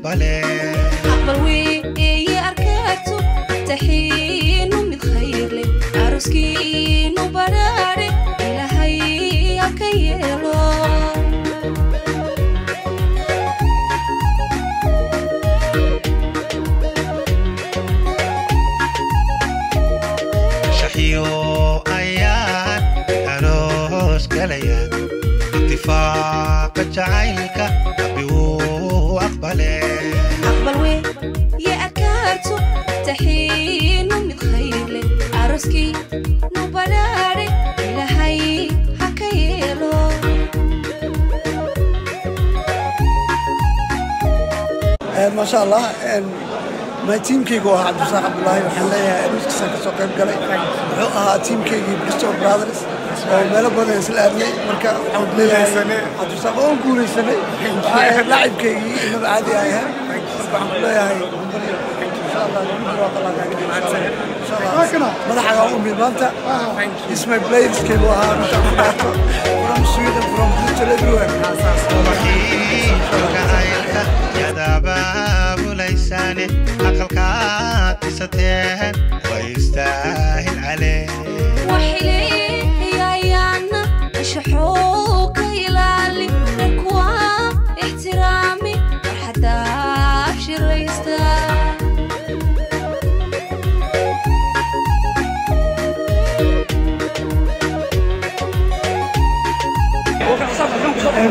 aqbale. Aqbal weeye arkaagtu taxiinu mid khayr leh, aroskiinu badhaadhe Ilaahay ha ka yeelo. Shaxiyo ayaan aroos galayaan, ittifaaqa jacaylka Rabbi wuu aqbale. Aqbal weeye arkaagtu taxiinu mid khayr leh, aroskiinu badhaadhe Ilaahay ha ka yeelo. Maasha Allah, my teamkaygu ahaa Cabdirasaaq Cabdulaahi. Waxaan leeyahay aroskiisaan ka soo qayb galay. Wuxuu ahaa teamkaygii Bristol Brothers oo meelo badan isla aadnay. Marka waxaan leeyahay Cabdirasaaq oo guulaysanay, waxaa ahayd laacibkaygii inaba caadi ay ahayd. Marka waxaan ku leeyahay insha Allah guul barwaaqo Allah kaaga dhigo insha Allah. Madaxaga u mid maanta is my playerskaygu ahaa runta ku dhaarto, from Sweden, from Bristol, everywhere. Jacaylka yaad abaabulaysaane, aqalkaad dhisateen way istaahil calee. Waxileeyayaana anshaxoo ka ilaali, reerkuwa ixtiraami, farxadda abshiraysta.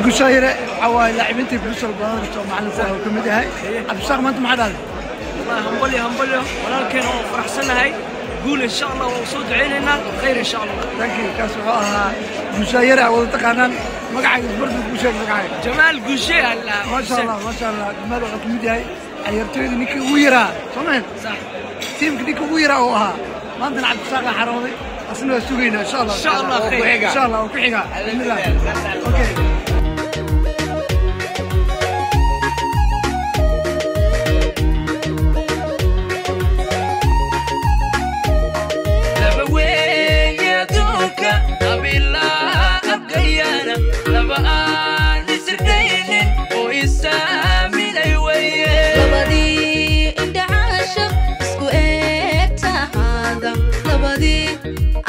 Gushaayire waxaa waaye laacibiintii Bristol Brothers oo macalinku ah uu ka mid yahay. Cabdirasaaq, maanta maxaa dhahday? والله hambalyo hambalyo walaalkeen oo faraxsanahay, guul insha Allah, waa soo ducaynaynaa, khayr insha Allah. Thank you. Kaas wuxuu ahaa Gushaayire, wada taqaanaan. Magacaaga isbardu kuu sheeg magacaaga. Jamaal Gushe Allah. Maasha Allah, maasha Allah. Jamaal wuxuu ka mid yahay ciyaartooyda ninkii ugu yaraa, soo mahan? Sax. Tiimka ninka ugu yaraa uu ahaa. Maantana Cabdirasaaq aa xarooday, asna waa sugaynaa insha Allah. Insha Allah khayr. Insha Allah oo ku xigaa bismillah. Okay. Laba weeye adduunka qabiilaa abgayaana, laba aan isirkaynin oo isaaminay weeye. Labadii indhacaashaq isku eegtahaada, labadii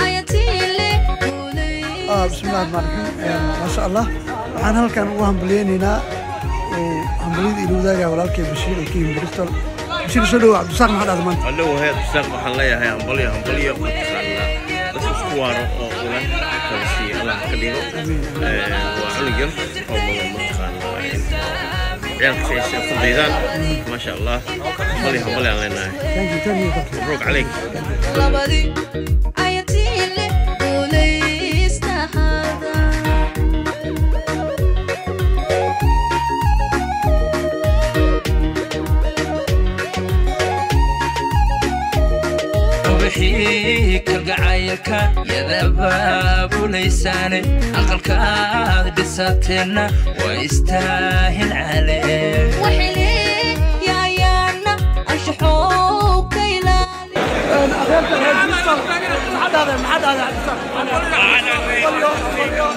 ayatiile. Bismillahi raxmaan raxiim. Maasha Allah, waxaan halkan ugu hambaliyeynaynaa oo hambaliyada ila wadaagaya walaalkay Bashiir oo ka yimi Bristol. Bashiir, soo dhowo. Cabdirasaaq, maxaa dhahda maanta? Anigu heer Cabdisaaq waxaan leeyahay hambalyo hambalyo, mataqaanaa dadka isku waaro oo ula kala siiya Allah ka dhigo. Waa cunug yar oo badan, mataqaanaa in ciyaalka si ay ku daydaan. Maasha Allah, hambalyo hambalyo aan leenahay. Thank you, thank you. Mabruuk calayk. Labadii ayatiile guulaystahaada. Ubixii kalgacaylka yadabaabulaysaane, aqalkaad dhisateenna waa istaahil calee. Waxileeyayaana anshaxoo ka ilaali. Adeerka reer Bristol, maxaa dhahday? Maxaa dhahday, Cabdirasaaq? Hambalyo hambalyo.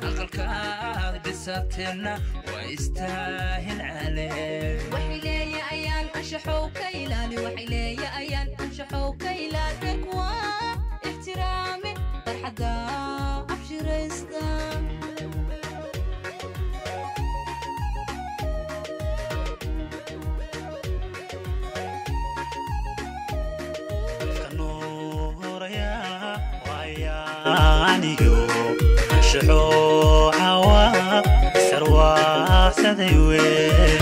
Aqalkaad dhisateenna waa istaahil calee. Waxileeya ayaan anshaxow ka ilaali, waxileeya ayaan anshaxow ka ilaali, reerkuwa ixtiraami, farxadda abshiraysta. Anigo anshaxoo cawa sarwaaqsaday wey.